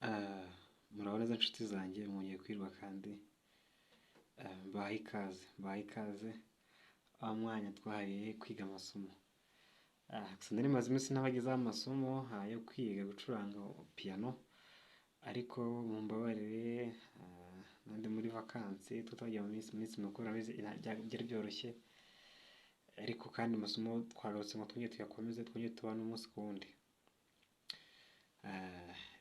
Muraho neza nshuti zanjye, mwongeye kwirwa kandi mbahaye ikaze, mbahaye ikaze wa mwanya twahariye kwiga amasomo. Gusa nari maze iminsi ntabagezaho amasomo yo kwiga gucuranga piyano, ariko mumbabarire nandi muri vakansi twagiye mu minsi mikuru byari byoroshye, ariko kandi amasomo twagarutse ngo twongere tuyakomeze, twongere tubane umunsi ku wundi.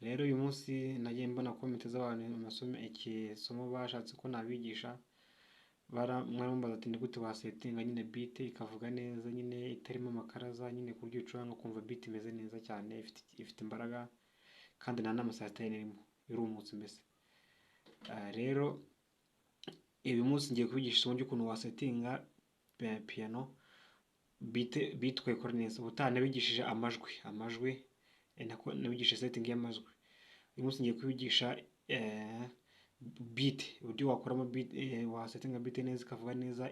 Rero uyu munsi nagiye mbona comment z'abantu amasomo, ikisomo bashatse ko nabigisha, mwarambaza ati ni gute wasetinga nyine beat ikavuga neza nyine itarimo amakaraza nyine ku buryo uyicuranga ukumva beat imeze neza cyane, ifite imbaraga kandi nta n'amasasitayini irimo, irumutse mbese. Rero uyu munsi ngiye kubigisha isomo ry'ukuntu wasetinga piyano beat ukayikora neza. Ubutaha nabigishije amajwi, amajwi nabigishije setting y'amajwi. Uyu munsi ngiye kubigisha beat, uburyo wakoramo beat, wasetinga beat neza ikavuga neza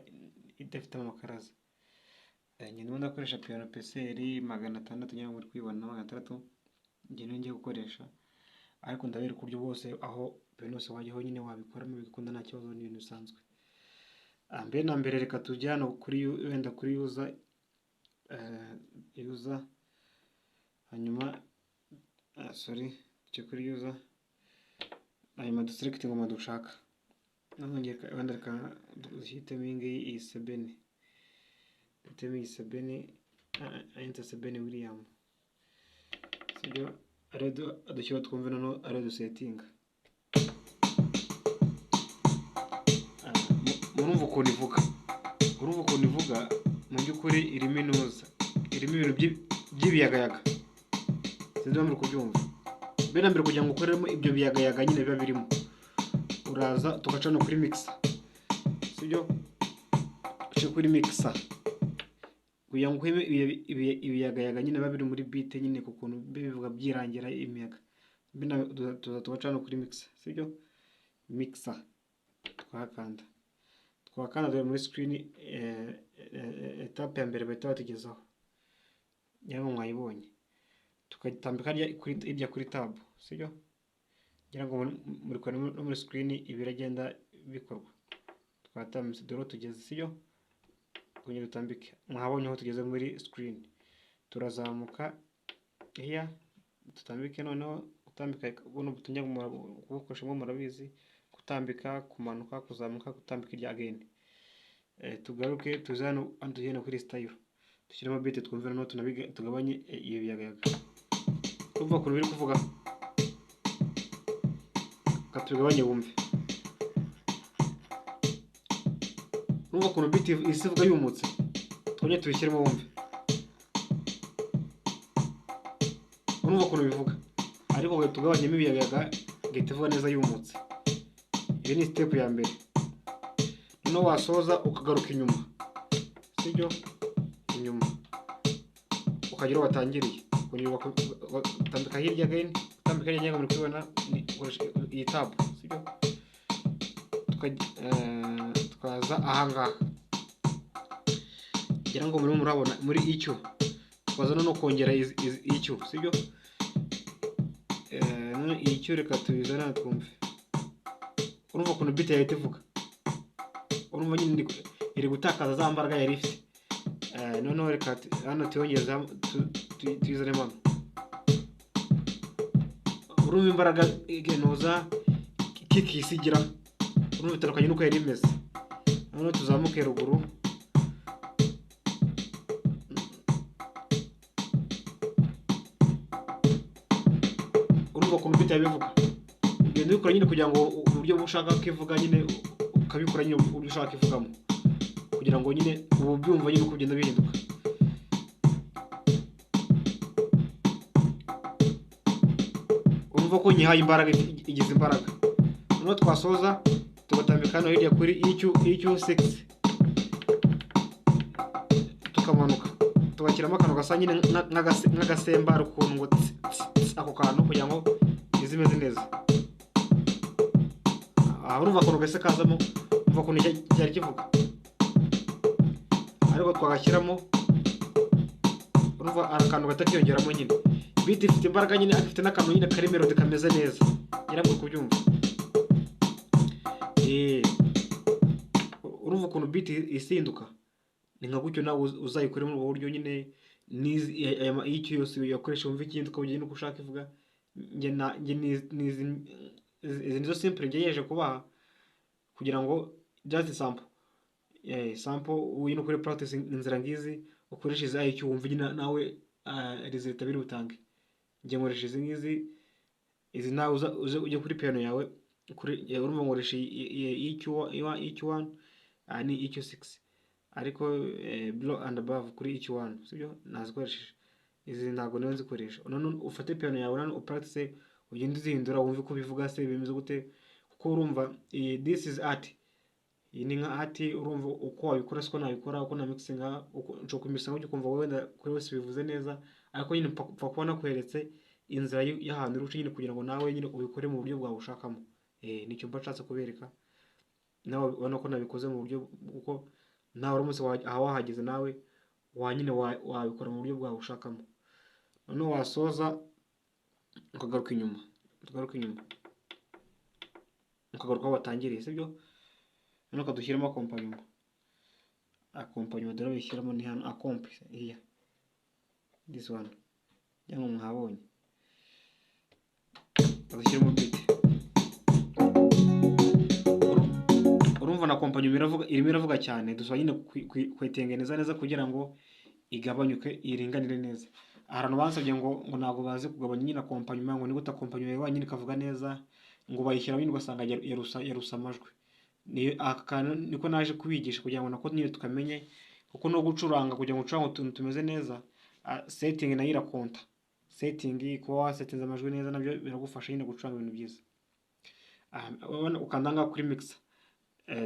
idafite amakaraza. Njye ndimo ndakoresha piyano PSR 600, ngira ngo muri kuyibona 600, njye niyo ngiye gukoresha, ariko ndabereka uburyo bwose aho piyano yose wajyaho nyine wabikoramo bigakunda nta kibazo, ni ibintu bisanzwe. Mbere na mbere reka tujye hano kuri wenda kuri user, user, hanyuma sorry, tujye kuri user, hanyuma duselect ingoma dushaka. Wenda reka duhitemo iyi ngiyi, iyi sebeni, duhitemo iyi sebeni, ayita sebeni William, sibyo? Ariyo dushyira twumve noneho ariyo dusetinga. Murumva ukuntu ivuga, urumva ukuntu ivuga, mu by'ukuri irimo inuza, irimo ibintu by'ibiyagayaga, sinzi niba muri kubyumva. Mbere na mbere kugira ngo ukoremo ibyo biyagayaga nyine biba birimo, uraza tugaca no kuri mixer, sibyo? Uce kuri mixer kugira ngo ukuremo ibiyagayaga nyine biba biri muri beat nyine, ku kuntu bivuga byirangira imiyaga. Tuza tugaca no kuri mixer, sibyo? Mixer twahakanda, twakanda dore muri screen, etape ya mbere bahita batugezaho, ngira ngo mwayibonye. Tukatambika hirya kuri tab, sibyo? Ngira ngo muri kubona no muri screen ibiragenda bikorwa. Twatambitse dore aho tugeze, sibyo? Twongere dutambike, mwabonye aho tugeze muri screen. Turazamuka here tutambike, noneho gutambika buno butumye kubukoresha murabizi, gutambika, kumanuka, kuzamuka, gutambika irya again. Tugaruke tuze hano tugende kuri style, dushyiremo beat twumve noneho tugabanye iyo biyagayaga. Urumva ukuntu biri kuvuga? Reka tubigabanye wumve. Urumva ukuntu beat isi ivuga yumutse? Twongere tubishyiremo wumve. Urumva ukuntu bivuga, ariko ngo tugabanyemo ibiyagayaga igahita ivuga neza yumutse. Iyi ni step ya mbere. Noneho wasoza ukagaruka inyuma, sibyo? Inyuma ukagera aho watangiriye, ukongera ugatambika hirya again, utambika hirya muri kubibona iyi tab, sibyo? Tukaza ahangaha, ngira ngo murimo murabona muri icyo, tukaza no kongera icyo, sibyo? Icyo reka tubizane twumve. Urumva ukuntu beat yahita ivuga, urumva nyine iri gutakaza za mbaraga yari ifite. Noneho reka hano tuyongeze, tuyizanemo hano. Urumva imbaraga inoza kiki isigira, urumva bitandukanye n'uko yari imeze. Noneho tuzamuke ruguru, urumva ukuntu beat yabivuga. Ugenda ubikora nyine kugira ngo uburyo ushaka ko ivuga nyine ukabikora nyine uburyo ushaka ivugamo, kugira ngo nyine ubu byumva nyine uko bigenda bihinduka. Urumva ko nyihaye imbaraga, igize imbaraga. Noneho twasoza tugatambika hano hirya kuri EQ6, tukamanuka tugashyiramo akantu gasa nyine nk'agasemba ukuntu ngo tsi, tsi, tsi, ako kantu kugira ngo ize imeze neza. Aha urumva akantu gahise kazamo, urumva ukuntu cyari kivuga, ariko twagashyiramo urumva akantu gato kiyongeramo nyine. Beat ifite imbaraga nyine, ifite n'akantu nyine kari melody kameze neza, ngira ngo kubyumva. Urumva ukuntu beat isinduka, ni nka gutyo nawe uzayikore muri ubwo buryo nyine. Icyo yose yakoresha wumva ikindi ukabugenda uko ushaka ivuga. Njye izi nizo simple ngejeje kubaha kugira ngo just sample, sample uyu ukore practice inzira ngizi, ukoreshe izi IQ wumva nyine nawe result biri butange. Njye nkoresha izi ngizi, izi nawe uze ujye kuri piano yawe kuri, urumva nkoresha EQ EQ1, ni EQ6, ariko below and above kuri EQ1, sibyo nazikoresheje izi, ntabwo niyo nzikoresha. None ufate piano yawe none upractice, ugende uzihindura wumve uko bivuga se bimeze gute, kuko urumva this is art, iyi ni nka art. Urumva uko wabikora siko nabikora, uko namixinga, uko nshobora kumixinga gutyo ukumva wowe wenda kuri wese bivuze neza, ariko nyine mpfa kuba nakweretse inzira y'ahantu uri buce nyine kugira ngo nawe nyine ubikore mu buryo bwawe ushakamo. Nicyo mba nshatse kubereka, nawe ubona ko nabikoze mu buryo kuko nawe uramutse aha wahageze nawe wa nyine wabikora mu buryo bwawe ushakamo. Noneho wasoza ukagaruka inyuma, ukagaruka inyuma, ukagaruka aho watangiriye, sibyo? Noneho ukadushyiramo accompagnement. Accompagnement dore bishyiramo ni hano, accomp here, this one, cyangwa mwabonye, adushyiramo beat. Urumva na accompagnement iravuga, irimo iravuga cyane, dusaba nyine kuyitengeneza neza kugira ngo igabanyuke iringanire neza. Ahantu bansabye ngo ntabwo bazi kugabanya nyine accompagnement, ngo ni gute accompagnement yawe nyine ikavuga neza, ngo bayishyiramo nyine ugasanga yarusa amajwi. Ni aka kantu niko naje kubigisha kugira ngo nako nyine tukamenye, kuko no gucuranga kugira ngo ucurange utuntu tumeze neza, setting nayo irakonta. Setting, kuba wasetinze amajwi neza nabyo biragufasha nyine gucuranga ibintu byiza. Urabona ukanda ngaha kuri mixer,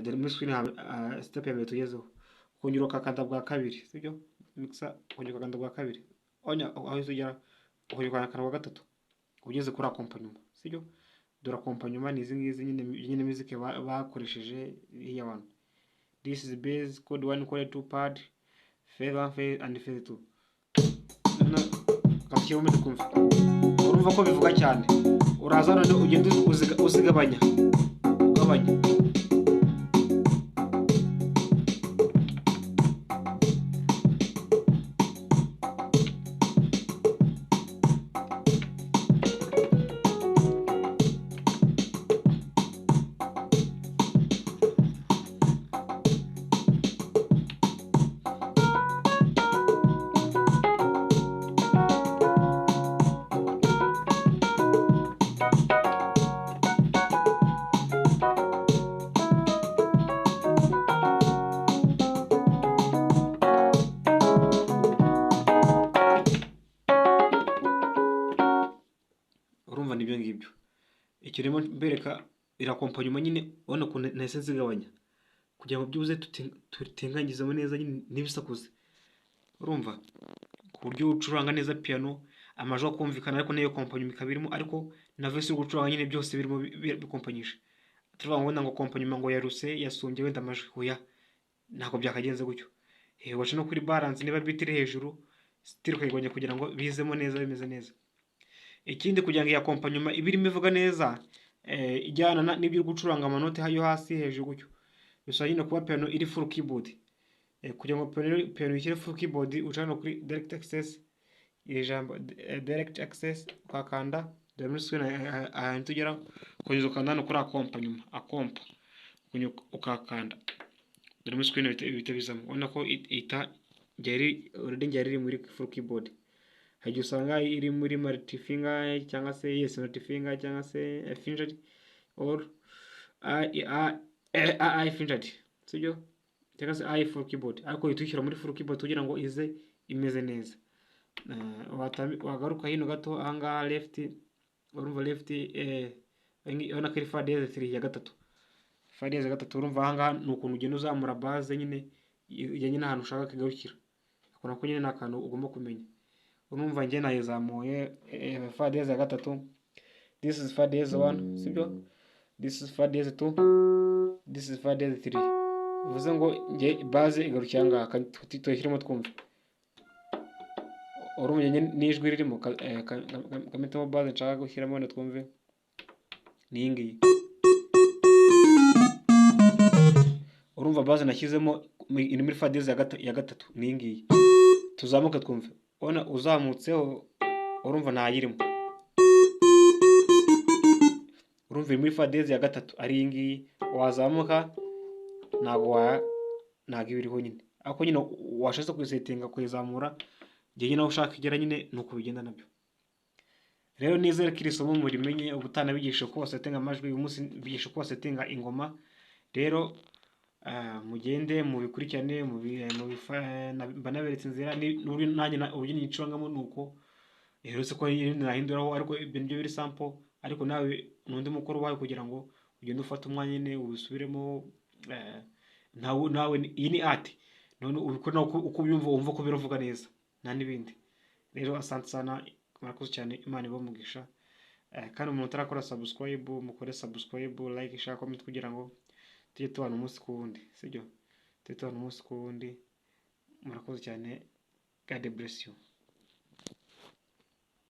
dore muri screen, step ya mbere tugezeho, ukongera ukakanda bwa kabiri, sibyo? Mixer ukongera ukakanda bwa kabiri, onya aho ugera ukongera ukakanda bwa gatatu, ugeze kuri accompagnement, sibyo? Dore accompagnement ni izi ngizi nyine, nyine music bakoresheje here one. This is bass chord 1, chord 2, pad phase 1, phase and phase 2. Kashyiramo twumve, urumva ko bivuga cyane. Uraza none ugenda uzigabanya, ugabanya. Urumva nibyo ngibyo icyo rero mbereka iraaccompagnement nyine, ubona ukuntu nahise nzigabanya kugira ngo byibuze tutenganyizemo neza nyine ntibisakuze. Urumva ku buryo ucuranga neza piano amajwi akumvikana, ariko n'iyo accompagnement ikaba irimo, ariko na voice uri gucuranga nyine byose birimo bikompanyije. Tuvuga ngo wenda ngo accompagnement ngo yaruse yasumbye wenda amajwi, oya ntabwo byakagenze gutyo. Waca no kuri balance, niba beat iri hejuru still ukayigabanya kugira ngo bizemo neza bimeze neza. Ikindi kugira ngo iyi accompagnement ibe irimo ivuga neza, ijyana n'ibyo uri gucuranga, amanoti yo hasi hejuru gutyo, bisaba nyine kuba piano iri full keyboard. Kugira ngo piano ishyire full keyboard, uca hano kuri direct access, iri jambo direct access ukakanda, dore muri screen ahantu tugera, ukongeza ukanda hano kuri accompagnement, accomp ukakanda, dore muri screen bihita bizamo. Ubona ko ihita yari already yari iri muri full keyboard. Hari igihe usanga iri muri multifinger cyangwa se yes multifinger cyangwa se fingered or I I fingered, sibyo? Cyangwa se I full keyboard, ariko uhita uyishyira muri full keyboard kugira ngo ize imeze neza. Wagaruka hino gato ahangaha left, urumva left, urabona ko ari fa dièse 3 ya gatatu, fa dièse ya gatatu. Urumva ahangaha ni ukuntu ugenda uzamura base nyine ijyanye n'ahantu ushaka kigarukira. Ako nako nyine ni akantu ugomba kumenya. Urumva njye nayizamuye fa dièse ya gatatu, this is fa dièse 1, sibyo? This is fa dièse 2, this is fa dièse 3. Bivuze ngo njye base igarukira ahangaha, tuyishyiremo twumve. Urumva n'ijwi ririmo. Kamitemo bass nshaka gushyiramo, wenda twumve, ni iyi ngiyi. Urumva bass nashyizemo iri muri fa dièse ya gatatu, ni iyi ngiyi. Tuzamuke twumve. Ubona uzamutseho, urumva ntayirimo. Urumva iri muri fa dièse ya gatatu, ari iyi ngiyi. Wazamuka ntabwo iba iriho nyine, ariko nyine washatse kuyisetinga, kuyizamura igihe nyine aho ushaka igera nyine, ni uko bigenda nabyo. Rero nizere ko iri somo murimenye. Ubutaha nabigisha uko basetinga amajwi, uyu munsi mbigisha uko basetinga ingoma. Rero mugende mubikurikirane, mba naberetse inzira n'uburyo nanjye uburyo nicurangamo ni uko. Uretse ko hari ibindi nahinduraho, ariko ibyo nibyo biri simple. Ariko nawe ni undi mukoro ubaye kugira ngo ugende ufate umwanya nyine ubisubiremo. Nawe iyi ni art, none ubikore nawe uko ubyumva, wumva ko biravuga neza, nta n'ibindi. Rero asante sana, murakoze cyane, Imana ibahe umugisha. Kandi umuntu utarakora subscribe, mukore subscribe, like, share, comment, kugira ngo tujye tubana umunsi ku wundi, sibyo? Tujye tubana umunsi ku wundi. Murakoze cyane, God bless you.